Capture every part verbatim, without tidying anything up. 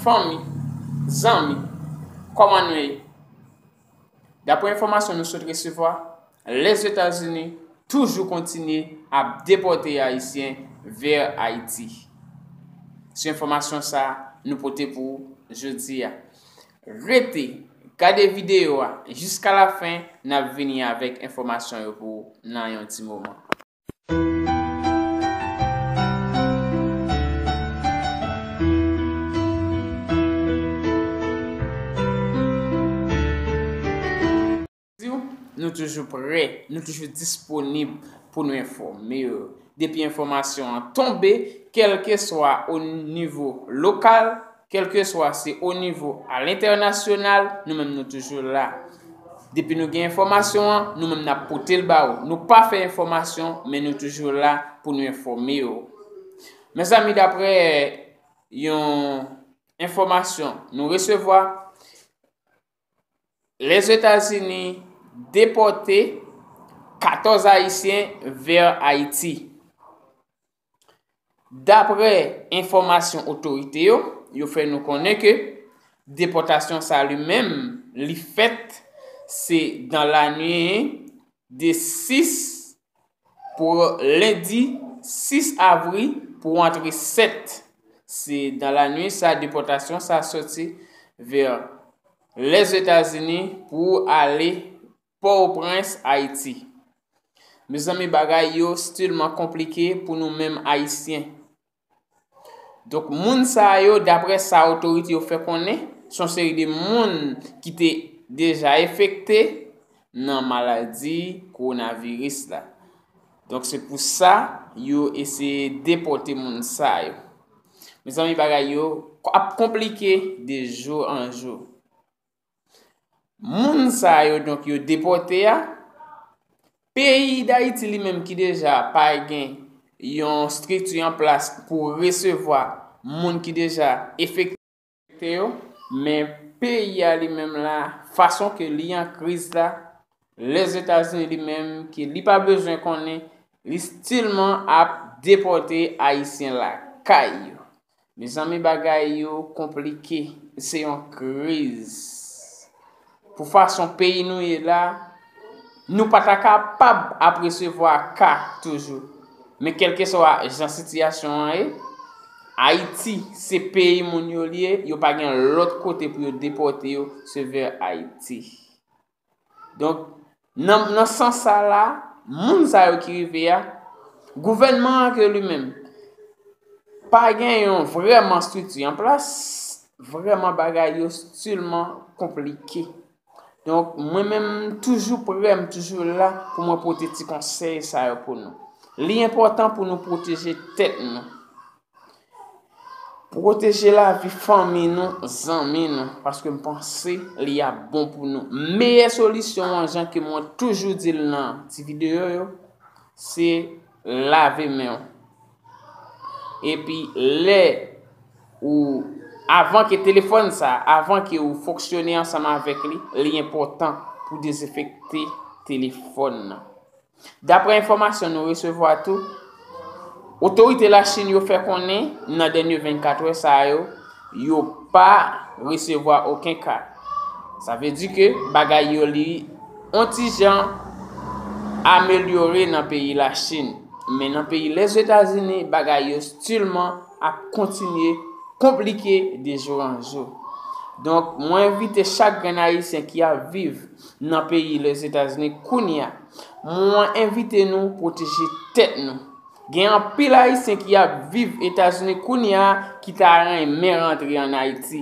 Fanmi, zanmi, kòman nou ye? Daprè enfòmasyon nou sot resevwa, Lèzetazini toujou kontinye ap depòte Ayisyen vè Ayiti. Se enfòmasyon sa nou pote pou ou jodi a. Rete, gade videyo a jiska lafen, n ap vini avèk enfòmasyon yo pou ou nan yon ti moman. Di w, nou toujou prè, nou toujou disponib pou nou enfòme yo. Depi enfòmasyon an tonbe, kèlkeswa o nivo lokal, kèlkeswa se o nivo alentènasyonal, nou menm nou toujou la. Depi nou gen enfòmasyon an, nou menm n ap pote l ba ou. Nou pa fè enfòmasyon, men nou toujou la pou nou enfòme yo. Mezanmi, daprè yon enfòmasyon nou resevwa, Lèzetazini depòte katòz Ayisyen vè Ayiti. Daprè enfòmasyon otorite yo, yo fè nou konnen ke depòtasyon sa li menm, li fèt se dans la nuit de six pou lendi sis avril pou antre sèt. Se dans la nuit sa depòtasyon sa soti vè Lèzetazini pou ale Pòtoprens, Ayiti. Mezanmi, bagay yo stilman konplike pou nou menm Ayisyen. Donk, moun sa yo, daprè sa otorite yo fè konnen, se yon seri de moun ki te deja enfekte nan maladi kowonaviris la. Donk, se pou sa yo eseye depòte moun sa yo. Mezanmi, bagay yo ap konplike de jou an jou. Moun sa yo, donk, yo depòte a, peyi Dayiti li menm ki deja pa gen yon estrikti an plas pou resevwa moun ki deja enfekte yo, men peyi a li menm la, fason ke li an kriz la, Lèzetazini li menm, ke li pa bezwen konnen, li stilman ap depòte Ayisyen lakay yo. Mezanmi, bagay yo konplike, se yon kriz. Pou fason peyi nou ye la, nou pa ta kapab ap resevwa ka toujou. Men kèlkeswa jan sitiyasyon an ye, Ayiti se peyi moun yo li ye, yo pa gen lòt kote pou yo depòte yo, se vè Ayiti. Donk, nan, nan sans sa la, moun sa yo ki rive a, gouvènman an ke li menm pa gen yon vrèman estrikti an plas, vrèman bagay yo stilman konplike. Donk, mwen menm, m toujou prè, m toujou la pou mwen pote ti konsèy sa yo pou nou. Li enpòtan pou nou pwoteje tèt nou. Pwoteje lavi fanmi nou, zanmi nou, paske m panse li ap bon pou nou. Meyè solisyon an, jan ke mwen toujou di l nan ti videyo yo, se lave men w. Epi lè ou, avan ke telefòn sa, avan ke ou fonksyone ansanm avèk li, li enpòtan pou dezenfekte telefòn nan. Daprè enfòmasyon nou resevwa tou, otorite Lachin yo fè konnen nan dènye vennkat è sa yo, yo pa resevwa okenn ka. Sa vle di ke bagay yo li on ti jan amelyore nan peyi Lachin. Men nan peyi Lèzetazini, bagay yo stilman ap kontinye konplike de jou an jou. Donk, mwen envite chak grenn Ayisyen ki ap viv nan peyi Lèzetazini kounye a, mwen envite nou pwoteje tèt nou. Gen anpil Ayisyen ki ap viv Etazini kounye a ki ta renmen rantre ann Ayiti.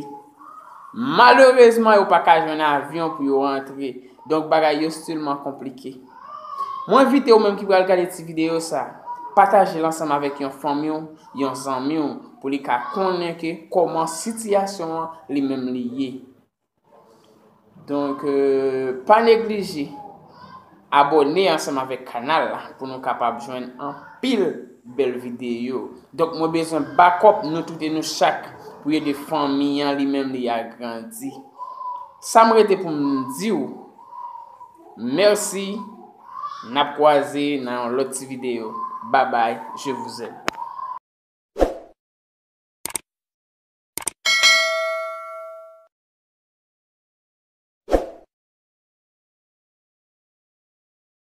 Malerezman, yo pa ka jwenn avyon pou yo rantre. Donk, bagay yo stilman konplike. Mwen envite ou menm ki pral gade ti videyo sa, pataje l ansanm avèk yon fanmi w, yon zanmi w, pou li ka konnen ke kòman sitiyasyon an li menm li ye. Donk, euh, pa neglije abòne ansanm avèk kanal la pou nou kapab jwenn anpil bèl videyo. Donk, mwen bezwen bakòp nou tout e nou chak pou ede fanmi an li menm li a grandi. Sa m rete pou m di w, mèsi, n ap kwaze nan yon lòt ti videyo. Babay, je vous aime.